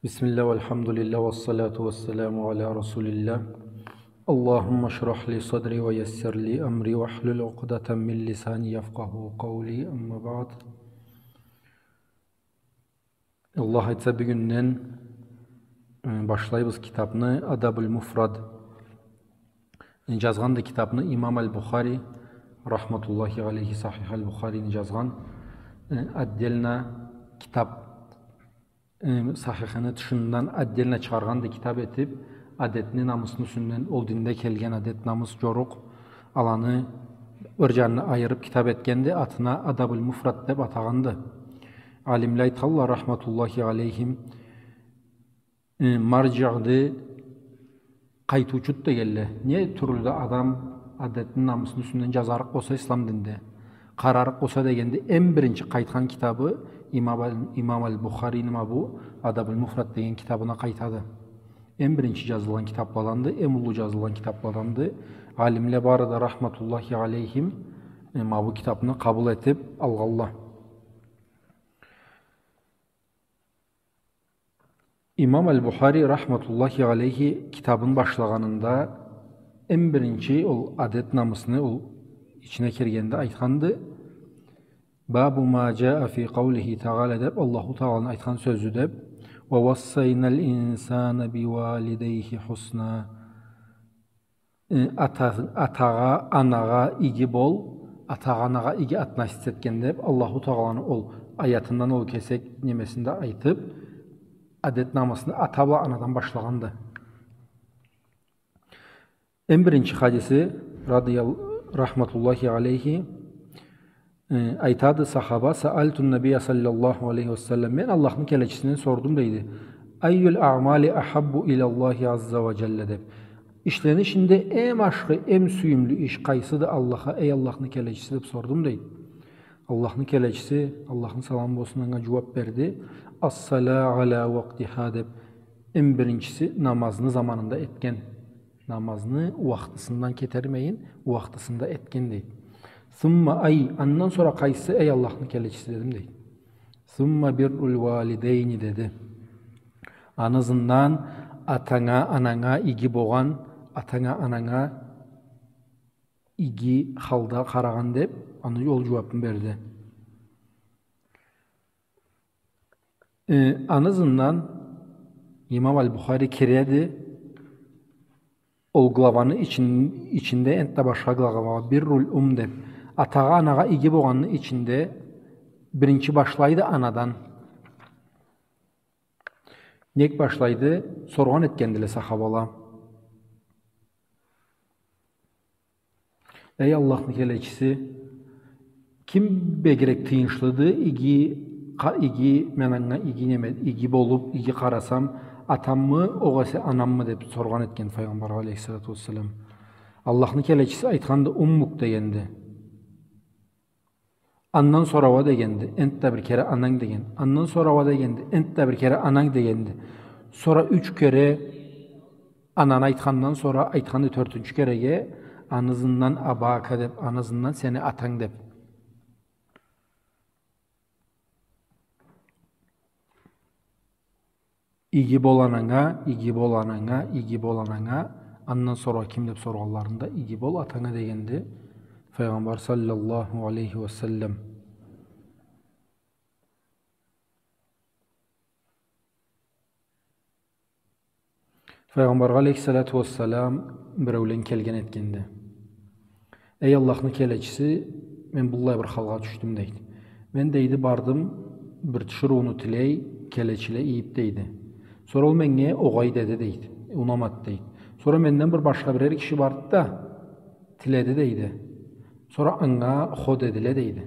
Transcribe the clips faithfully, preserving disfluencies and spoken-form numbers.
بسم الله والحمد لله والصلاة والسلام على رسول الله. اللهم اشرح لي صدري ويسر لي أمري واحلل عقدة من لساني يفقهوا قولي. أما بعد. Аллах айтса, бюгюнден, э, башлайбыз китабны, Адабуль Муфрад. Э, жазгъанды китабны имам Аль-Бухари, рахматуллахи алейхи, Сахих Аль-Бухарини жазгъан, э, отдельно китаб, э, Сахихини тышындан отдельно чыгъаргъанды китаб этиб, адетни, намысны юсюнден, ол динде келген адет, намыс, жорукъ, аланы бир жанына айырыб китаб этгенди, атына Адабуль Муфрад деб атагъанды. Алимле айтханла, рахматуллахи алейхим, э, маржиъды, къайтыучуду дегенле. Не тюрлю да адам адетни, намысны юсюнден жазарыкъ болса ислам динде, къарарыкъ болса дегенде, эм биринчи къайтхан китабы имам Аль-, имам Аль-Бухарини ма бу Адабуль Муфрад деген китабына къайтады. Эм биринчи жазылгъан китабладанды, эм уллу жазылгъан китабладанды. Алимле бары да, рахматуллахи алейхим, э, ма бу китабны къабыл этиб алгъанла. Имам Аль-Бухари, рахматуллахи алейхи, китабын башлагъанында, эм биринчи ол адет, намысны ол ичине киргенде айтханды: «Бабу ма жаа фи къаулихи тагъала», — деб, Аллаху Тагъаланы айтхан сёзю деб, «Ва вассайналь инсана би валидейхи хусна». Э, ата-, атагъа, анагъа иги бол, атагъа, анагъа иги относиться этген деб, Аллаху Тагъаланы ол аятындан, ол кесек немесинде айтыб, адет, намысны ата бла анадан башлагъанды. Эм биринчи хадиси, радиял-, рахматуллахи алейхи, Э, айтады сахаба: «Саальту ннабия саллаллаху алейхи ва саллам». Мен Аллахны келечисинден сордум, дейди. «Айюль аъмали ахаббу илаллахи азза ва жалла», — деб. Ишлени ичинде эм ашхы, эм сюйюмлю иш къайсыды Аллахха, эй Аллахны келечиси, деб сордум, дейди. Аллахны келечиси, Аллахны саламы болсун анга, жууаб берди: «Ас-сала аля вакътиха», — деб. Эм биринчиси, намазны заманында этген. Намазны уахтысындан кетермейин, уахтысында этген, дейди. «Сумма ай», андан сора къайсы, эй Аллахны келечиси, дедим, дейди. «Сумма бирруль валидейни», — деди. Аны ызындан атанга, ананга иги болгъан, атанга, ананга иги халда къарагъан, деб, аны ол жууабын берди. Э, аны ызындан имам Аль-Бухари киреди ол главаны ичин-, ичинде энтда башха глава, «Бирруль ум» деб. Атагъа, анагъа иги болгъанны ичинде биринчи башлайды анадан. Нек башлайды? Соргъан этгендиле сахабала. Эй Аллахны келечиси, ким бегирек тыйыншлыды, иги, къа-, иги, мен анга иги неме, иги болуб, иги къарасам, атаммы, огъесе анаммы, деб соргъан этген Файгъамбаргъа алейхиссалату уассалам. Аллахны келечиси айтханды, «Уммук», — дегенди. Андан сора уа дегенди, энтда бир кере ананг деген. Андан сора уа дегенди, энтда бир кере ананг дегенди. Сора юч кере ананы айтхандан сора айтханды тёртюнчю кереге, аны ызындан «абака» деб, аны ызындан «сени атанг» деб. Иги бол ананга, иги бол ананга, иги бол ананга, андан сора ким деб соргъанларында, иги бол атанга дегенди Файгъамбар саллаллаху алейхи ва саллам. Файгъамбаргъа алейхиссалату уассалам биреулен келген этгенди. Эй Аллахны келечиси, мен быллай бир халгъа тюшдюм, дейди. Мен, дейди, бардым, бир тиширыуну тилей, келечиле ийиб, дейди. Сора ол меннге огъай деди, дейди. Унамады, дейди. Сора менден бир башха бирер киши барды да, тиледи, дейди. Сора анга хо дедиле, дейди.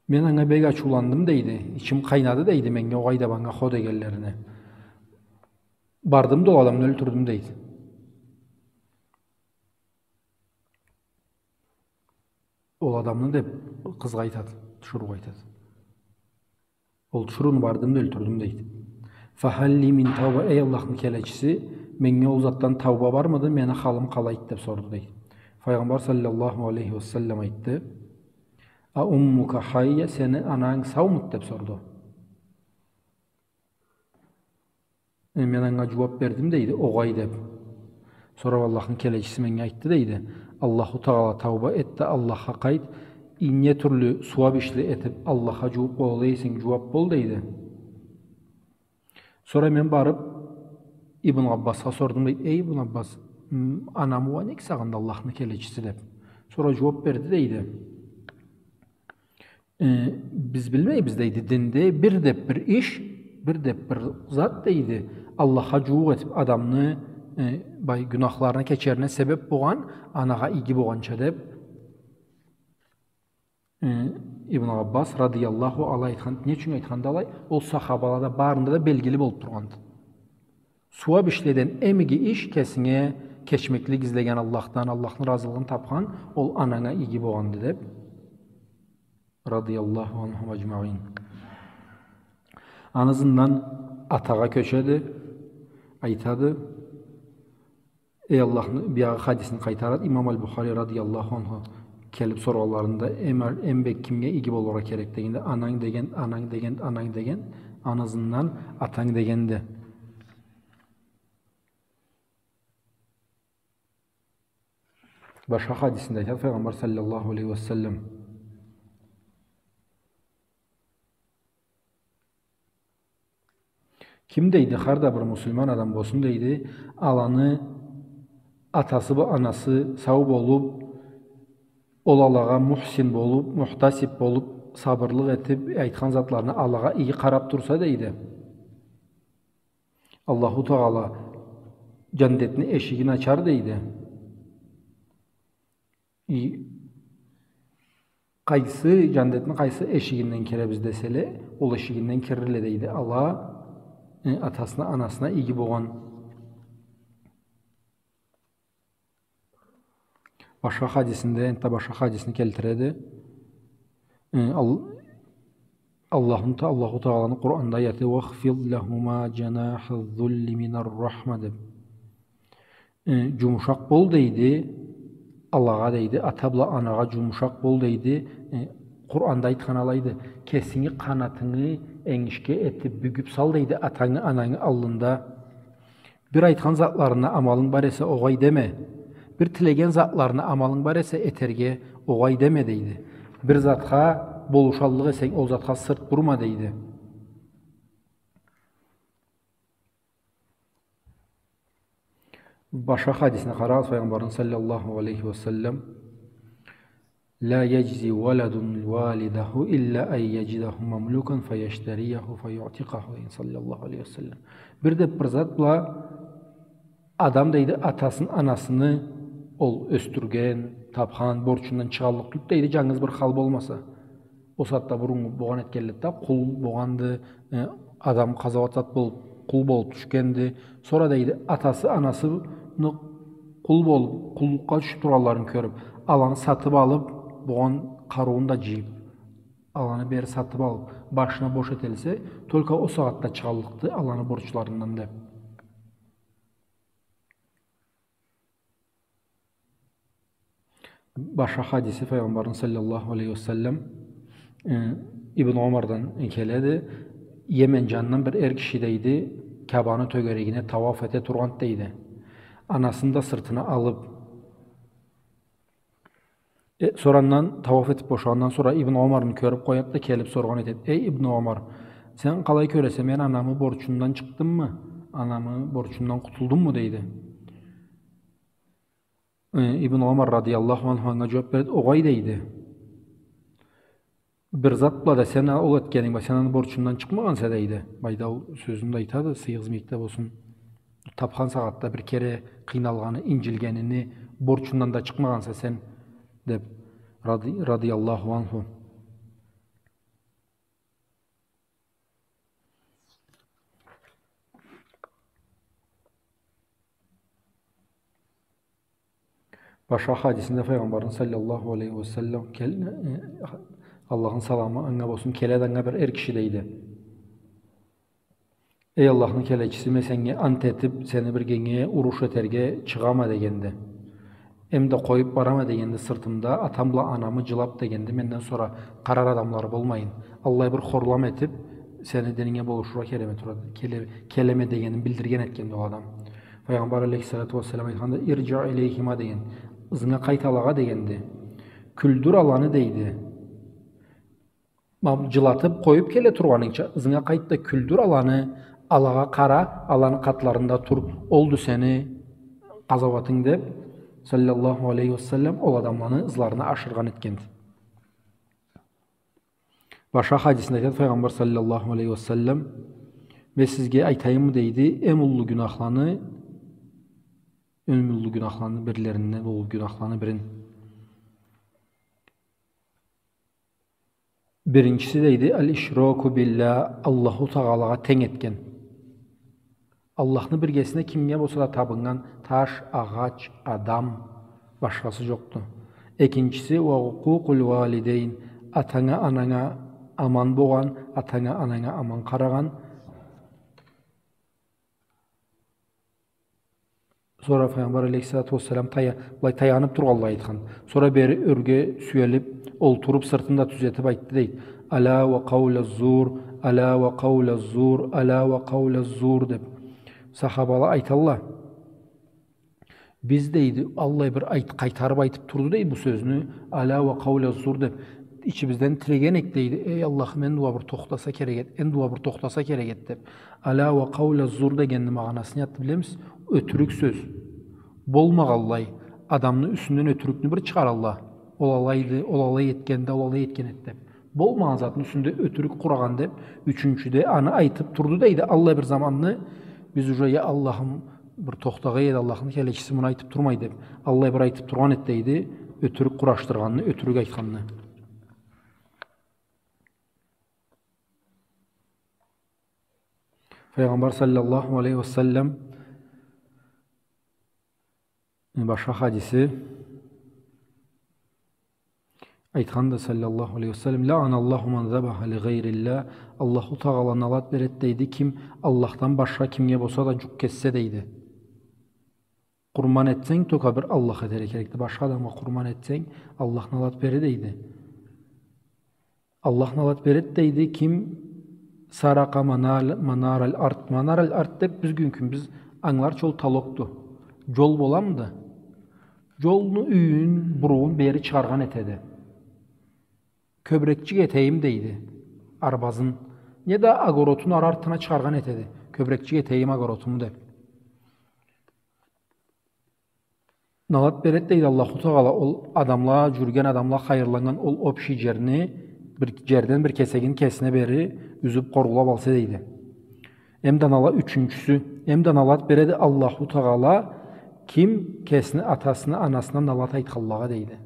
Мен анга бек ачыуландым, дейди. Ичим къайнады, дейди, меннге огъай деб анга хо дегенлерине. Бардым да ол адамны ёлтюрдюм, дейди. Ол адамны, деб, къызгъа айтады, тиширыугъа айтады. Ол тиширыуну бардым да ёлтюрдюм, дейди. «Фахалли мин тауба», эй Аллахны келечиси, меннге ол затдан тауба бармыды, мени халым къалайды, деб сорду, дейди. Файгъамбар саллаллаху алейхи ва саллам айтды: «А уммука хайя», сени ананг саумуду, деб сорду. Э, мен анга джууап бердим, дейди, огъай деп. Сора Аллахны келечиси меннге айтды, дейди, Аллаху Тагъала, тауба эт да Аллахха къайт, и не тюрлю сууап ишле этип Аллахха джууукъ болаллай эсенг, джууап бол, дейди. Сора мен барып Ибн Аббасха сордум, дейди, эй, Ибн Аббас, м, анамы уа нек сагъынды Аллахны келечиси деп. Сора джууап берди, дейди. Э, биз билмейбиз, дейди, динде бир деп бир иш, бир деп бир зат, дейди, Аллахха джууукъ этип адамны, э, бай, гюнахларыны кечерине себеп болгъан, анагъа иги болгъанча деп. Э, Ибн Аббас радияллаху алай айтханды. Не ючюн айтханды алай? Ол сахабалада барында да белгили болуп тургъанды. Сууап ишледен эм иги иш кесинге кечмеклик излеген Аллахдан, Аллахны разылыгъын тапхан, ол ананга иги болгъанды деп. Радияллаху анхум аджмаин. Аны ызындан атагъа кёчеди, айтады, эй Аллахны, биягъы хадисни къайтарады, Имам аль-Бухари радияллаху анху келип соргъанларында, эм, эм бек кимге иги болургъа керек дегенде, ананг деген, ананг деген, ананг деген, аны ызындан атанг дегенди. Башха хадисинде айтады Файгъамбар саллаллаху алейхи ва саллам. Ким, дейди, хар да бир муслиман адам болсун, дейди, аланы атасы бла анасы сау болуп, ол алагъа мухсин болуп, мухтасип болуп, сабырлыкъ этип, айтхан затларына алагъа иги къарап турса, дейди, Аллаху Тагъала джандетни эшигин ачар, дейди. И къайсы, джандетни къайсы эшигинден киребиз деселе, ол эшигинден кирилле, дейди. Ала, э, атасына, анасына иги болгъан. Башха хадисинде, энтда башха хадисни келтиреди. Э, Ал-, Аллахун Та-, Аллаху Тагъаланы Къуранда аяты, «Вахфид лахума джанахаз-зулли минар-рахма», деп. Э, джумушакъ бол, дейди, алагъа, дейди, ата бла анагъа джумушакъ бол, дейди. Э, Къуранда айтхан алайды, кесинги къанатынгы энгишге этип, бюгюп сал, дейди, атангы, анангы аллында. Бир айтхан затларына амалынг бар эсе, огъай деме. Бир тилеген затларына амалынг бар эсе, этерге огъай деме, дейди. Бир затха болушаллыкъ эсенг, ол затха сырт бурма, дейди. Башха хадисине къарагъыз, Файгъамбарны саллаллаху алейхи ва саллам, «Ла яджзи валадун валидаху илла ан яджидаху мамлюкан фаяштарияху фаюътикаху», деген, саллаллаху алейхи ва саллам. Бир да бир зат бла адам, дейди, атасын, анасыны ол ёсдюрген, тапхан борчундан чыгъаллыкъ тюлдю, дейди, джангыз бир хал болмаса. Ол сагъатда бурун болгъан этгенликде къул болгъанды, э, адам къазауат зат болуп, къул болуп тюшгенди. Сора, дейди, атасы, анасыны къул болуп, къуллукъгъа тюшюп тургъанларын кёрюп, аланы сатып алып, болгъан къарыуун да джыйып, аланы бери сатып алып, башына бош этилсе, только ол сагъатда чыгъаллыкъды аланы борчларындан, деп. Башха хадиси Файгъамбарны саллаллаху алейхи ва саллам, э, Ибн Омардан келеди, Йемен джанындан бир эр киши, дейди, Каабаны тёгерегине тауаф эте тургъанды, дейди. Анасын да сыртына алып, э, сора андан, тауаф этип бошагъандан сора Ибн Омарны кёрюп къояды да, келип соргъан этеди: «Эй, Ибн Омар, сен къалай кёресе, мен анамы борчундан чыкъдыммы? Анамы борчундан къутулдумму?» дейди. Э, Ибн Омар радияллаху анху анга джууап береди: «Огъай», дейди. «Бир зат бла да сен ол этгенинг бла сен аны борчундан чыкъмагъанса», дейди. Былайда ол сёзюн да айтады, сыйыгъыз мийикде болсун. Тапхан сагъатда бир кере къыйналгъаны, инджилгенини борчундан да чыкъмагъанса сен, деп, ради-, радияллаху анху. Башха хадисинде Файгъамбарны саллаллаху алейхи ва саллам кел-, э, Аллахны саламы анга болсун, келеди анга бир эр киши, дейди. «Эй Аллахны келечиси, мен сеннге ант этип, сени биргенге уруш этерге чыгъама», дегенди. «Эм да къоюп барама», дегенди, «сыртымда атам бла анамы джылап», дегенди, «менден сора къарар адамлары болмайын. Аллай бир хорлам этип, сени дининге болушургъа келеме турады, келе-, келеме дегенин билдирген этгенди ол адам. Файгъамбар алейхиссалату уассалам айтханды, «Ирджи илейхима» деген, «Ызынга къайт алагъа» дегенди. «Кюлдюр аланы» дейди. Ма-, джылатып къоюп келе тургъанынгча, ызынга къайт да кюлдюр аланы, алагъа къара, аланы къатларында тур. Олду сени къазауатынг деп, саллаллаху алейхи ва саллам, ол адамланы ызларына ашыргъан этгенди. Башха хадисинде айтады Файгъамбар саллаллаху алейхи ва саллам, «Мен сизге айтайыммы, — дейди, — эм уллу гюнахланы, эм уллу гюнахланы бирлеринден, уллу гюнахланы бирин?» Биринчиси, дейди, «Аль-ишраку билля», Аллаху Тагъалагъа тенг этген. Аллахны биргесине кимге болса да табыннган таш, агъач, адам, башхасы джокъду. Экинчиси, «Уа укъукъуль валидейн», атанга, ананга аман болгъан, атанга, ананга аман къарагъан. Сора Файгъамбар алейхиссалату уассалам тая-, былай таянып тургъанлай айтхан. Сора бери ёрге сюелип, олтуруп, сыртын да тюзетип айтды, дейди. «Аля уа къауля зур, аля уа къауля зур, аля уа къауля зур», — деп. Сахабала айталла. Биз, дейди, аллай бир айт-, къайтарып айтып турду, дейди, бу сёзню, «Аля уа къауля зур» деп. Ичибизден тилеген эдик, дейди. Эй, Аллахым, энди уа бир тохтаса керек эди, энди уа бир тохтаса керек эди деп. «Аля уа къауля зур» дегенни магъанасын не затды билемисиз? Ётюрюк сёз. Болмагъанлай, адамны юсюнден ётюрюкню бир чыгъаралла. Ол алайды, ол алай этгенде, ол алай этген эди деп. Болмагъан затны юсюнде ётюрюк къурагъан деп, ючюнчюде аны айтып турду, дейди. Аллай бир заманны биз уже, я Аллахым, бир тохтагъа эди, Аллахны келечиси муну айтып турмай деп. Аллай бир айтып тургъан эди, дейди. Ётюрюк къурашдыргъанны, ётюрюк айтханны. Файгъамбар саллаллаху алейхи ва саллам, э, башха хадиси айтханды, саллаллаху алейхи ва саллам, «Лаъаналлаху ман забаха ли гъайрилля», Аллаху Тагъала налат береди, дейди, ким Аллахдан башха кимге болса да джукъ кессе, дейди. Къурман этсенг, только бир Аллахха этерге керекди. Башха адамгъа къурман этсенг, Аллах налат береди, дейди. Аллах налат береди, дейди, ким «саракъа манар-, манараль ард». Манараль ард деп биз бюгюн кюн биз англарча ол толокъду. Джол боламыды? Джолну юйюн, буругъун бери чыгъаргъан этеди. Кёбюрекчик этейим, дейди, арбазын. Неда огородун ары артына чыгъаргъан этеди. Кёбюрекчик этейим огородуму деп. Налат береди, дейди, Аллаху Тагъала ол адамла, джюрюген адамла хайырланнган ол общий джерни, бир джерден бир кесегин кесине бери юзюп, къоруулап алса, дейди. Эм да нала-, ючюнчюсю, эм да налат береди Аллаху Тагъала ким кесини атасына, анасына налат айтханлагъа, дейди.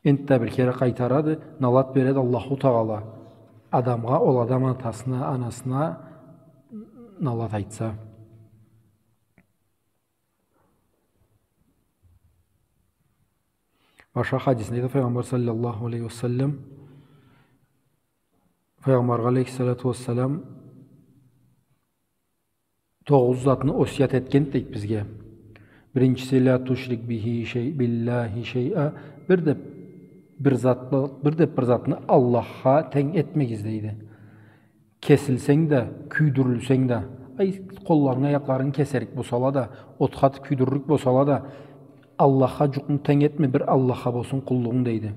Энтда бир кере къайтарады, налат береди Аллаху Тагъала адамгъа, ол адам атасына, анасына налат айтса. Башха хадисинде да Файгъамбар саллаллаху алейхи ва саллам, Файгъамбаргъа алейхиссалату уассалам тогъуз затны осият этген дейди бизге. Биринчиси, «Ля тушрик бихи шей-, билляхи шейа». Бир да бир затны, бир да бир затны Аллахха тенг этмегиз, дейди. Кесилсенг да, кюйдюрюлсенг да, ай, къолларынгы, аякъларынгы кесерик болсала да, отха атып кюйдюрюрюк болсала да, Аллахха джукъну тенг этме, бир Аллахха болсун къуллугъунг, дейди.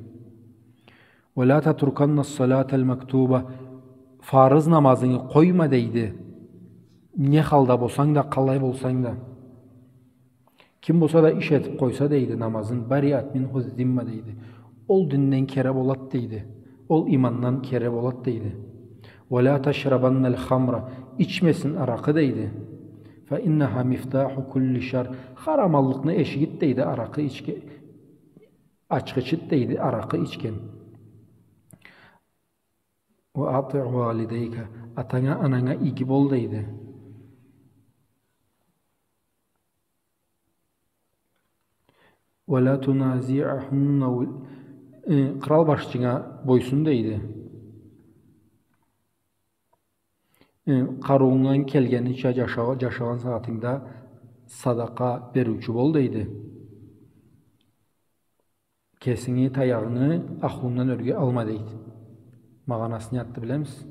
«Уа ля татруканна ссаляталь мактуба». Фарыз намазынгы къойма, дейди. Не халда болсанг да, къалай болсанг да. Ким болса да иш этип къойса, дейди, намазын, «бариат минху зимма», дейди. Ол динден кере болад, дейди. Ол имандан кере болад, дейди. «Уа ля ташрабанналь хамра». Ичмесин аракъы, дейди. «Фа иннаха мифтаху кулли шар». Хар аманлыкъны эшигид, дейди, аракъы ичге-, ачхычыд, дейди, аракъы ичген. «Уа атиъ валидейка». Атанга, ананга иги бол, дейди. «Уа ля туназиъахунна», э, къырал башчынга бойсун, дейди. Э, къарыуунгдан келгенича джаша-, джашагъан сагъатынгда садакъа бериучю бол, дейди. Кесинги таягъынгы ахлунгдан ёрге алма, дейди. Магъанасы не затды билемисиз?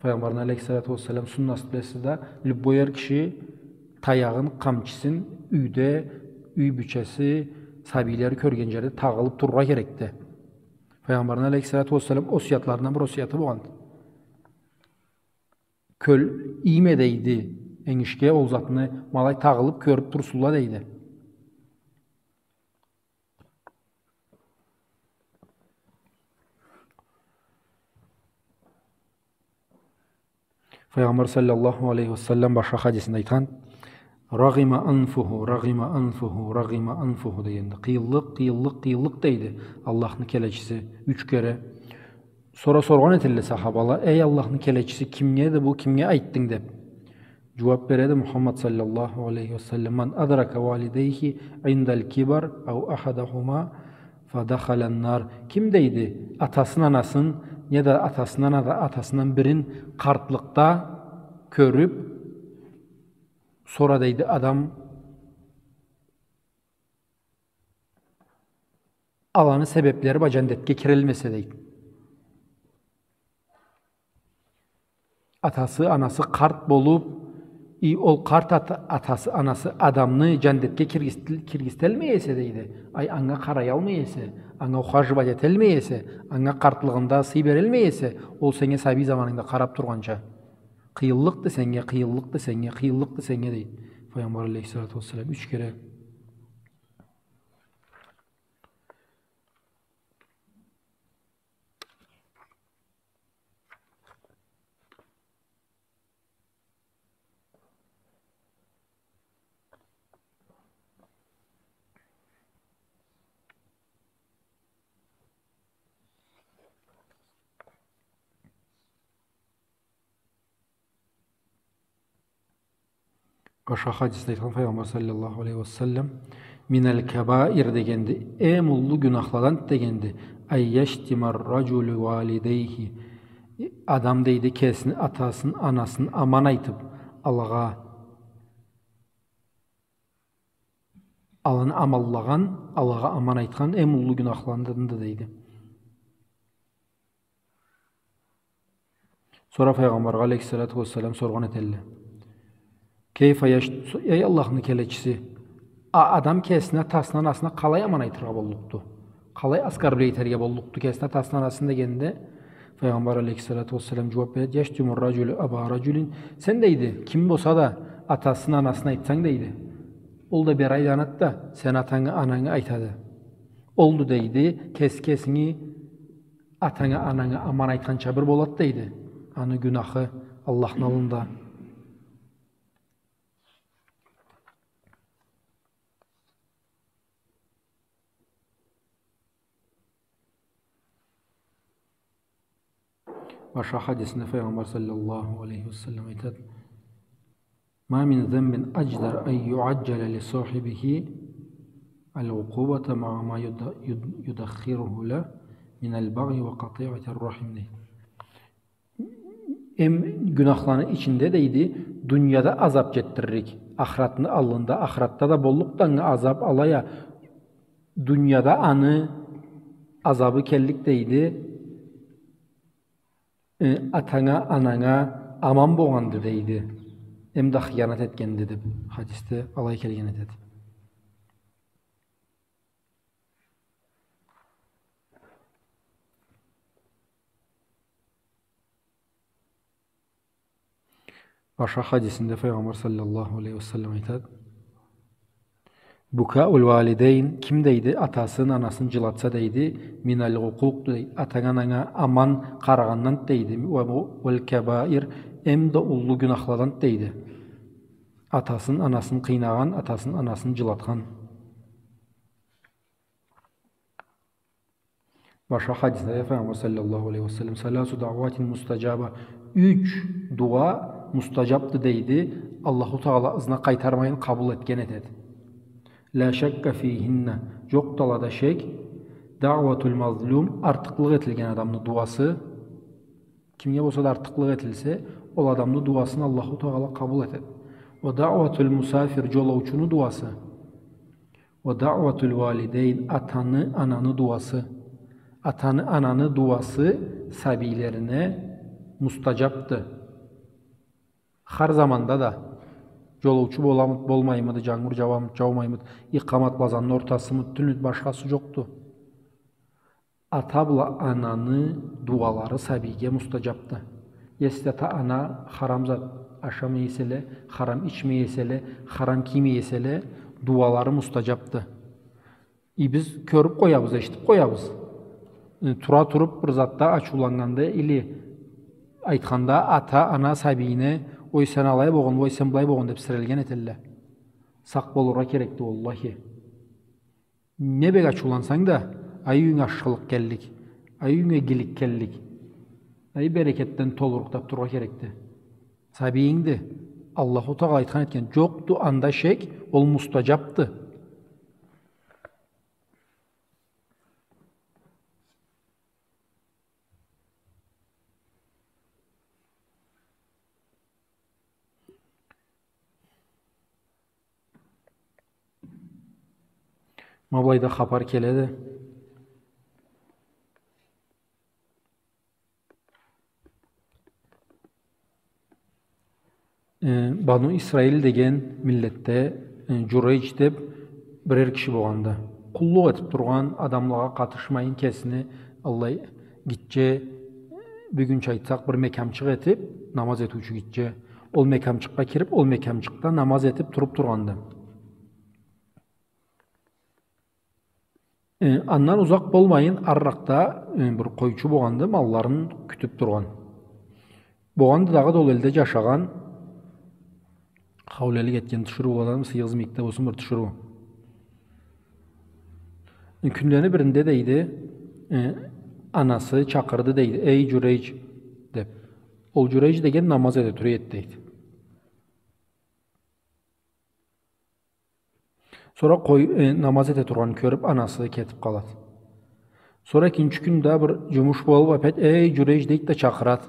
Файгъамбарны алейхиссалату уассалам суннасы бла сиз да, любой эр киши таягъын, къамчысын юйде, юй бийчеси, сабийлери кёрген джерде тагъылыб турургъа керекди. Файгъамбарны алейхиссалату уассалам осиятларындан бир осияты болгъанды. Кёл ийме, дейди, энгишге ол затны, ма алай тагъылыб кёрюб турсунла, дейди. Файгъамбар саллаллаху алейхи ва саллам башха хадисинде айтхан: «Рагъима анфуху, рагъима анфуху, рагъима анфуху», — дегенди. Къыйынлыкъ, къыйынлыкъ, къыйынлыкъ, дейди Аллахны келечиси юч кере. Сора соргъан этелле сахабала: «Эй Аллахны келечиси, кимгеди бу, кимге айтдынг?» — деб. Джууаб береди Мухаммад саллаллаху алейхи ва саллам: «Ман адрака валидейхи индал кибар ау ахадахума фадахалан нар». Ким, дейди, атасын, анасын, неда атасындан, неда атасындан бирин къартлыкъда кёрюб, сора, дейди, адам аланы себеблери бла джандетге кирелмесе, дейди. Атасы, анасы къарт болуб, и ол къарт ата-, атасы, анасы адамны джандетге киргиз-, киргизтелмей эсе, дейди. Ай, анга къараялмай эсе, анга ухаживать этелмей эсе, анга къартлыгъында сый берелмей эсе, ол сеннге сабий заманынгда къараб тургъанча. Къыйынлыкъды сеннге, къыйынлыкъды сеннге, къыйынлыкъды сеннге, дейди Файгъамбар алейхиссалату уассалам юч кере. Башха хадисде айтхан Файгъамбар саллаллаху алейхи ва саллам: «Минал кабаир», — дегенди, эм уллу гюнахладан, дегенди, «ан яштима ар-раджулу валидейхи». Адам, дейди, кесини атасын, анасын аман айтыб, алагъа, аланы аманлагъан, алагъа аман айтхан эм уллу гюнахладанды, дейди. Сора Файгъамбаргъа алейхиссалату уассалам соргъан этелле: «Кейфа яш-, эй Аллахны келечиси, а-, адам кесини атасына, анасына къалай аман айтыргъа боллукъду? Къалай оскорблять этерге боллукъду кесини атасын, анасын?» — дегенде, Файгъамбар алейхиссалату уассалам джууаб береди: «Яштиму ар-раджулу аба ар-раджулин». Сен, дейди, ким болса да атасын, анасын айтсанг, дейди, ол да бир айланады да, сен атанга, ананга айтады. Олду, дейди, кес-, кесинги атанга, ананга аман айтханча бир болады, дейди. Аны гюнахы Аллахны аллында. Башха хадисинде Файгъамбар саллаллаху алейхи ва саллам айтады: «Ма мин занбин адждара ан юаджджала ли сахибихи ал-укъубата маа ма юда-, юд-, юдаххируху ла минал багйи ва къатиати ар-рахим», — дейди. Эм гюнахланы ичинде, дейди, дунияда азаб джетдирлик, ахыратны аллында, ахыратда да боллукъду анга азаб, алай а дунияда аны азабы келлик, дейди, э, атанга, ананга аман болгъанды, дейди, эм да хыянат этгенди, деб, хадисде алай келген этеди. Башха хадисинде Файгъамбар саллаллаху алейхи ва саллам айтады: «Букаул валидейн», ким, дейди, атасын, анасын джылатса, дейди, «минал укъукъ», дейди, атанга, ананга аман къарагъандан, дейди, «ва, вал кабаир», эм да уллу гюнахладан, дейди. Атасын, анасын къыйнагъан, атасын, анасын джылатхан. Башха хадисде Файгъамбар саллаллаху алейхи ва саллам: «Саласу даъватин мустаджаба». Юч дуа мустаджабды, дейди. Аллаху Тагъала ызына къайтармайын къабыл этген этеди. «Ла шакка фихинна». Джокъду алада шек. «Даъватул мазлум», артыкълыкъ этилген адамны дуасы. Кимге болса да артыкълыкъ этилсе, ол адамны дуасын Аллаху Тагъала къабыл этеди. «Ва даъватул мусафир», джолоучуну дуасы. «Ва даъватул валидейн», атаны, ананы дуасы. Атаны, ананы дуасы сабийлерине мустаджабды. Хар заманда да джолоучу боламыд, болмаймыды, джангур джауамыд, джаумаймыд, икъамат бла азанны ортасымыд, тюнмюд, башхасы джокъду. Ата бла ананы дууалары сабийге мустаджабды. Если ата-ана харам зат ашамай эселе, харам ичмей эселе, харам киймей эселе, дууалары мустаджабды. И биз кёрюб къоябыз, эшитиб къоябыз. Э, тура туруб бир затда ачыуланнганды или айтханда ата-ана сабийине: «Ой, сен алай болгъан, ой, сен былай болгъан», — деб сирелген этелле. Сакъ болургъа керекди, уаллахи. Не бек ачыулансанг да, ай, юйюнге ашхылыкъ келлик, ай, юйюнге игилик келлик, ай, берекетден толурукъ деб турургъа керекди. Сабийингди. Аллаху Тагъала айтхан этген. Джокъду анда шек, ол мустаджабды. Ма былайда хапар келеди. Э, Бану Исраил деген миллетде, э, Джурейдж деб бирер киши болгъанды. Къуллукъ этиб тургъан, адамлагъа къатышмайын, кесини аллай гитче, бюгюнча айтсакъ, бир мекямчыкъ этиб, намаз этиучю гитче. Ол мекямчыкъгъа кириб, ол мекямчыкъда намаз этиб туруб тургъанды. Э, андан узакъ болмайын, арыракъда, э, бир къойчу болгъанды, малларын кютюб тургъан. Болгъанды дагъыда ол элде джашагъан, хаулелик этген тиширыуладан, сыйыгъыз мийикде болсун, бир тиширыу. Э, кюнлени биринде, дейди, э, анасы чакъырды, дейди: «Эй, Джурейдж», — деб. Ол Джурейдж деген намаз эте тура эди, дейди. Сора къой-, э, намаз эте тургъанын кёрюб, анасы кетиб къалады. Сора экинчи кюн да бир джумуш болуб, опять: «Эй, Джурейдж», — дейди да чакъырады.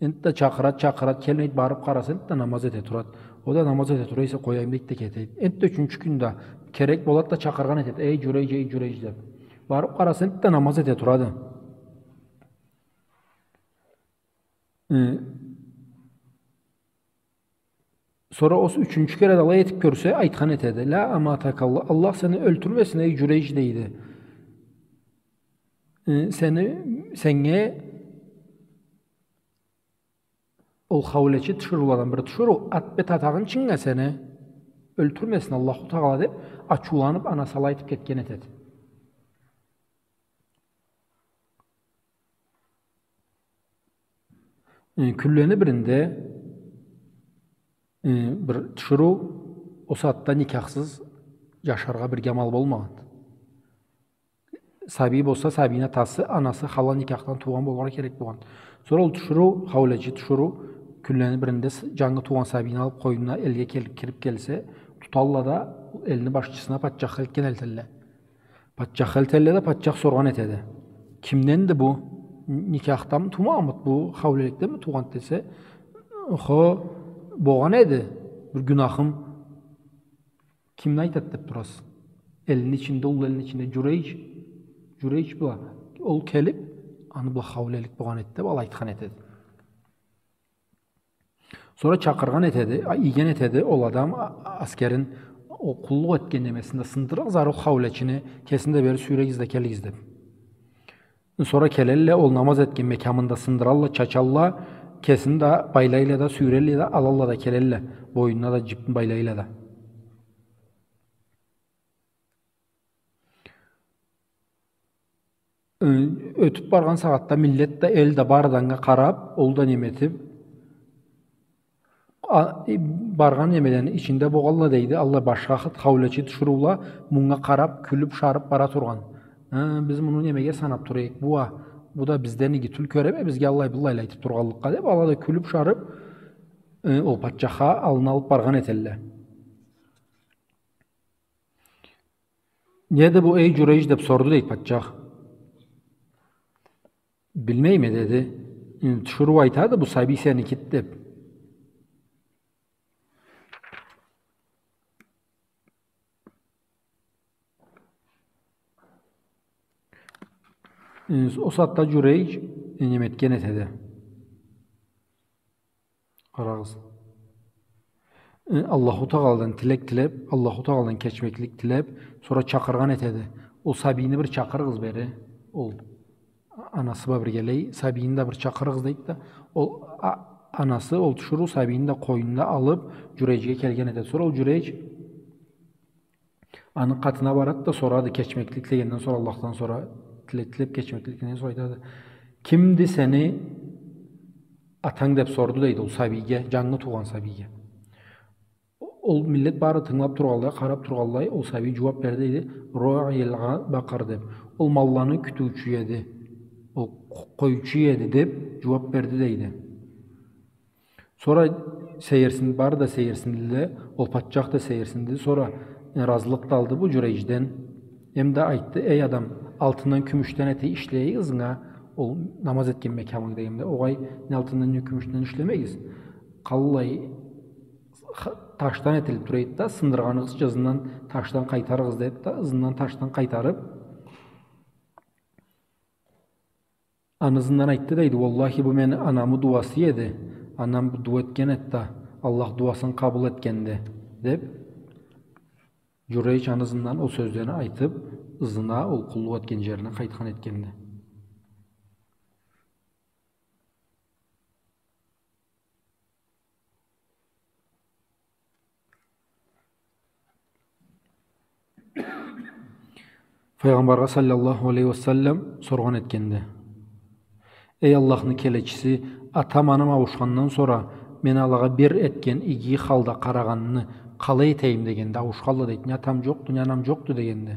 Энтда чакъырады, чакъырады, келмейди, барыб къараса, энтда намаз эте турады. Ол да намаз эте тура эсе, къояйым, дейди да кетеди. Энтда ючюнчю кюн да керек болады да чакъыргъан этеди: «Эй, Джурейдж, эй, Джурейдж», — деб. Барыб къараса, энтда намаз эте турады. Э, Сора ол ючюнчю кере да алай этиб кёрсе, айтхан этеди: «Ля аматакаллах, Аллах сени ёлтюрмесин, эй Джурейдж», — дейди. Э, сени, сеннге ол хаулечи тиширыуладан бир тиширыу ат бла атагъынчынга сени ёлтюрмесин Аллаху Тагъала, деб, ачыуланыб, анасы алай айтыб кетген этеди. Э, кюнлени биринде, э, бир тиширыу ол сагъатда никяхсыз джашаргъа бирге амал болмагъанды. Сабий болса, сабийни атасы, анасы халал никяхдан туугъан болургъа керек болгъан. Сора ол тиширыу, хаулечи тиширыу, кюнлени биринде с-, джангы туугъан сабийни алыб, къойнуна элге кел-, кириб келсе, туталла да элни башчысына, патчахха элтген этелле. Патчахха элтелле да, патчах соргъан этеди: «Кимденди бу? Никяхданмы туугъанмыды бу, хаулеликденми туугъанды?» — десе, «Хо, болгъан эди бир гюнахым». «Кимни айтады деб турасыз? Элни ичинде, уллу элни ичинде Джурейдж, Джурейдж бла». Ол келиб, аны бла хаулелик болгъан эди деб, алай айтхан этеди. Сора чакъыргъан этеди, а, ийген этеди ол адам, а, а, аскерин, ол къуллукъ этген немесин да сындырыгъыз, ол хаулечини, кесин да бери сюйрегиз да келигиз, деб. Сора келелле, ол намаз этген мекямын да сындыралла, чачалла, кесин да байлайла да, сюйрелле да, алалла да келелле, бойнуна да джипни байлайла да. Э, ётюб баргъан сагъатда миллет да, эл да бары да анга къараб, ол да неме этиб, а, э, баргъан немелени ичинде болгъалла, дейди, аллай башха хыт хаулечи тиширыула мунга къараб, кюлюб, шарыб бара тургъан. «Э, биз муну немеге санаб тура эдик, бу а, бу да бизден иги тюл, кёреме, бизге аллай-быллайла айтыб тургъанлыкъгъа», — деб, ала да кюлюб, шарыб, э, ол патчахха аллына алыб баргъан этелле. «Неди бу, эй Джурейдж?» — деб сорду, дейди, патчах. «Билмейме», — деди. «Энди тиширыу айтады, бу сабий сеникиди деб». Энди ол сагъатда Джурейдж неме этген этеди. Къарагъыз. Э, Аллаху Тагъаладан тилек тилеб, Аллаху Тагъаладан кечмеклик тилеб, сора чакъыргъан этеди. Ол сабийни бир чакъырыгъыз бери. Ол анасы бла биргелей, сабийни да бир чакъырыгъыз, дейди да. Ол а-, анасы ол тиширыу сабийни да къойнуна алыб, Джурейджге келген этеди. Сора ол Джурейдж аны къатына барады да сорады, кечмеклик тилегенден сора, Аллахдан сора, тилек тилеб кечмеклик тилегенден сора айтады: «Кимди сени атанг?» — деб сорду, дейди, ол сабийге, джангы туугъан сабийге. Ол миллет бары тынгылаб тургъанлай, къараб тургъанлай, ол сабий джууаб берди, дейди: «Роил бакъар», — деб. Ол малланы кютюучю эди, ол къ-, къойчу эди, деб джууаб берди, дейди. Сора сейирсин-, бары да сейирсиндиле, ол патчах да сейирсинди. Сора, э, разылыкъ да алды бу Джурейджден. Эм да айтды: «Эй адам, алтындан, кюмюшден эте ишлейик ызынга, ол намаз этген мекямынг», — дегенде: «Огъай, не алтындан, не кюмюшден ишлемейик. Къаллай х-, ташдан этилиб турайды да, сындыргъаныгъызча ызындан ташдан къайтарыгъыз», — деб да, ызындан ташдан къайтарыб, аны ызындан айтды, дейди: «Уаллахи, бу мени анамы дууасы эди. Анам бу дууа этген эди да, Аллах дууасын къабыл этгенди», — деб, Джурейдж аны ызындан ол сёзлени айтыб, ызына ол къуллукъ этген джерине къайтхан этгенди. Файгъамбаргъа саллаллаху алейхи ва саллам соргъан этгенди: «Эй Аллахны келечиси, атам-анам ауушхандан сора мен алагъа бир этген иги халда къарагъанны къалай этейим?» — дегенди. Ауушханла, дейди, не атам джокъду, не анам джокъду, дегенди.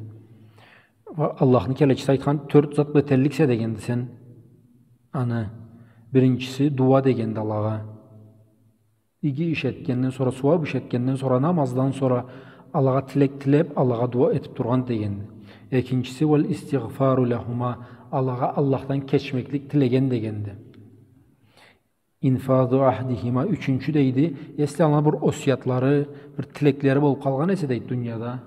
Ва Аллахны келечиси айтхан: «Тёрт зат бла эталлыкъса, — дегенди, — сен аны. Биринчиси, дууа», — дегенди, — алагъа. Иги иш этгенден сора, сууаб иш этгенден сора, намаздан сора алагъа тилек тилеб, алагъа дууа этиб тургъан дегенди. Экинчиси, «Валь-истигъфару лахума», алагъа Аллахдан кечмеклик тилеген дегенди. «Инфазу ахдихима», ючюнчю дейди, если ана бир осиятлары, бир тилеклери болуб къалгъан эсе дейди дунияда,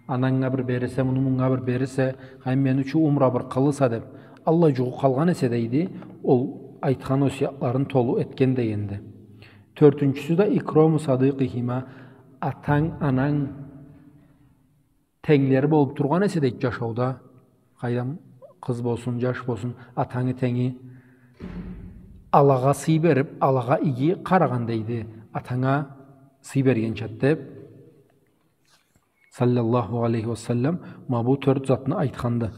ананга бир берирсе, муну мунга бир берирсе, хай мени ючюн умра бир къылырса деб, аллай джугъу къалгъан эсе дейди, ол айтхан осиятларын толу этген дегенди. Тёртюнчюсю да «икраму садикъихима», атанг, ананг тенглери болуб тургъан эсе дейди джашауда, къайдам, къыз болсун, джаш болсун, атангы тенги, алагъа сый бериб, алагъа иги къарагъан дейди, атанга сый бергенча деб, саллаллаху алейхи ва саллам, ма бу тёрт затны айтханды.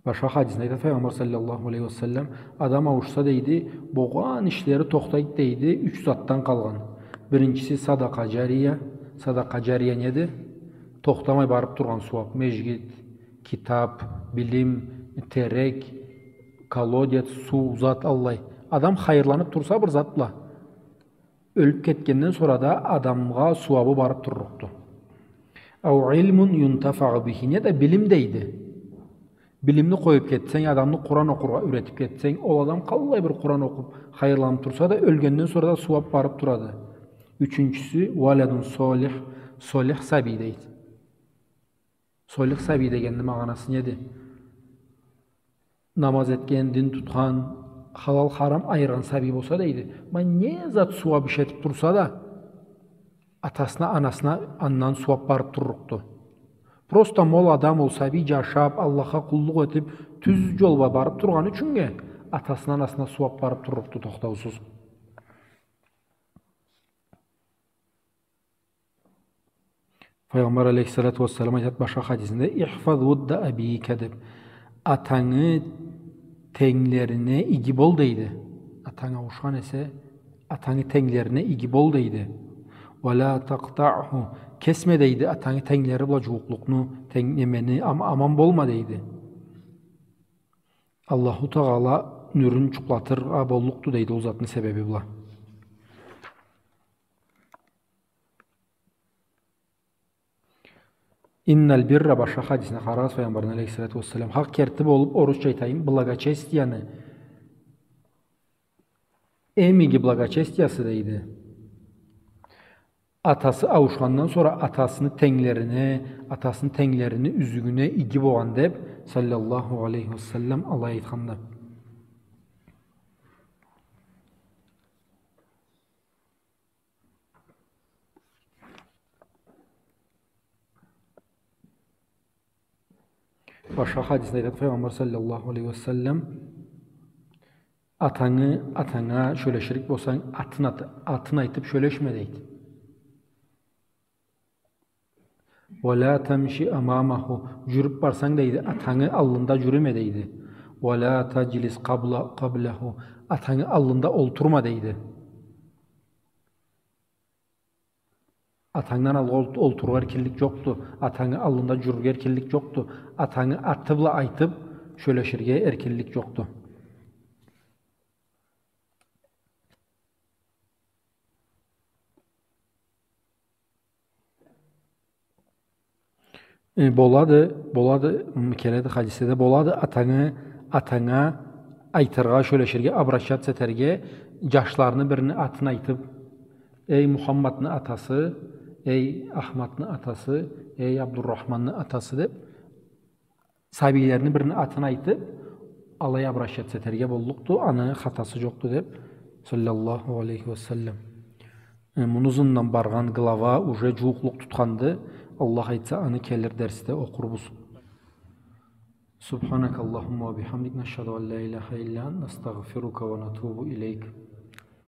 Башха хадисинде айтады Файгъамбар саллаллаху алейхи ва саллам, адам ауушса дейди, болгъан ишлери тохтайды дейди, юч затдан къалгъан. Биринчиси садакъа джария. Садакъа джария неди? Тохтамай барыб тургъан сууаб, межгит, китаб, билим, терек, колодец, суу, зат аллай. Адам хайырланыб турса бир зат бла, ёлюб кетгенден сора да адамгъа сууабы барыб турлукъду. Ау илмун юнтафау бихи, неда билим дейди. Билимни къоюб кетсенг, адамны Къуран окъургъа юретиб кетсенг, ол адам къаллай бир Къуран окъуб хайырланыб турса да, ёлгенден сора да сууаб барыб турады. Ючюнчюсю, валадун солих, солих сабий дейди. Солих сабий дегенни магъанасы неди? Намаз этген, дин тутхан, халал-харам айыргъан сабий болса дейди, ма не зат сууаб иш этиб турса да, атасына, анасына андан сууаб барыб турлукъду. Просто ма ол адам, ол сабий джашаб, Аллахха къуллукъ этиб, тюз джол бла барыб тургъаны ючюннге атасына, анасына сууаб барыб турлукъду тохтаусуз. Файгъамбар алейхиссалату уассалам айтады башха хадисинде, «Ихфаз вудда абика», — деб, атангы тенглерине иги бол дейди. Атанг ауушхан эсе, атангы тенглерине иги бол дейди. «Ва ла такътаъху», кесме дейди атангы тенглери бла джууукълукъну, тенг-, немени, ам-, аман болма дейди. Аллаху Тагъала нюрюн джукълатыргъа боллукъду дейди ол затны себеби бла. «Инналь бирра», башха хадисине къарагъыз, Файгъамбарны алейхиссалату уассалам. Хакъ керти болуб, орусча айтайым, благочестияны эм иги благочестиясы дейди. Атасы ауушхандан сора атасыны тенглерине, атасыны тенглерини юзюгюне иги болгъан деб, саллаллаху алейхи уа саллам, алай айтханды. Башха хадисинде айтады Пайгъамбар саллаллаху алейхи ва саллам: «Атангы, атанга сёлеширик болсанг, атын ат-, атын айтып сёлешме», — дейди. «Ва ла тамши амамаху», джюрюп барсанг, дейди, атангы аллында джюрюме, дейди. «Ва ла таджлис къабла-, къабляху», атангы аллында олтурма, дейди. Атангдан алгъа олт-, олтурургъа эркинлик джокъду, атангы аллында джюрюрге эркинлик джокъду, атангы аты бла айтып сёлеширге эркинлик джокъду. Э, болады, болады, м, келеди хадисде да, болады атангы, атанга айтыргъа, сёлеширге, обращаться этерге, джашларыны бирини атын айтып, «Эй, Мухаммадны атасы, эй, Ахмадны атасы, эй, Абдуррахманны атасы», — деп, сабийлерини бирини атын айтып, алай обращаться этерге боллукъду, аны хатасы джокъду деп, саллаллаху алейхи ва саллам. Э, муну ызындан баргъан глава уже джууукълукъ тутханды. Аллах айтса, аны келир дерсде окъурбуз. سبحانك اللهم وبحمدك، نشهد أن لا إله إلا أنت، نستغفرك ونتوب إليك.